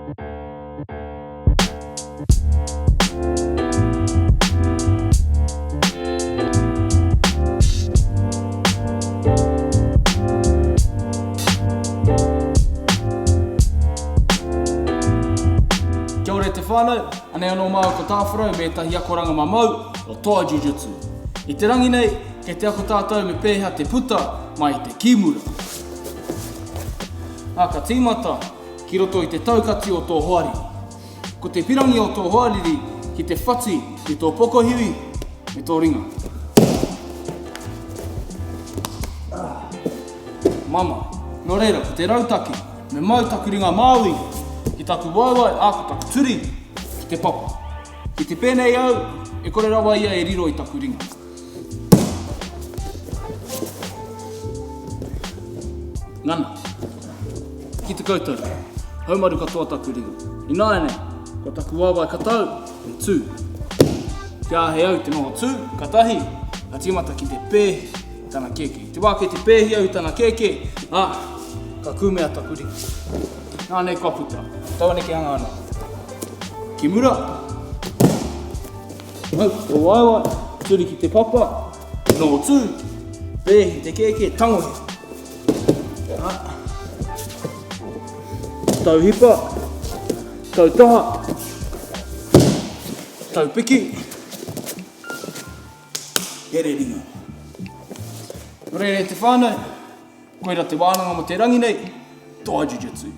Kia ora e te whānau, anei anō māua ko Tāwharau me ētahi akoranga mamau o Toa Jiu-Jitsu. I te rangi nei, kei te ako tātou me pēhea te puta mai i te kimura. Ā, ka tīmata ki roto i te taukati o tō hoariri. Ko te pirangi o tō hoariri ki te whati i tō pokohiwi me tō ringa. Mamae. Nō reira, ko te rautaki, me mau taku ringa māui ki taku waewae, ā, ko taku turi ki te papa. Ki te pēnei au, e kore rawa ia e riro i taku ringa. Ngana. Ki te koutou. Haumaru katoa taku ringa. Ināianei, ko taku waewae katau, me tū. Kia āhei au te noho tū, katahi, ka tīmata ki te pēhi i tana kēkē. I te wā kei te pēhi au i tana kēkē, ā, ka kūmea taku ringa. Nānei kua puta. Taua nekehanga anō. Ki mura. Mau ki te waewae, turi ki te papa, noho tū, pēhi te kēkē, tangohia. Tau hipa, tau taha, tau piki, here ringa. Nō reira e te whānau, koira te wānanga mo te rangi nei, Toa Jiu-Jitsu.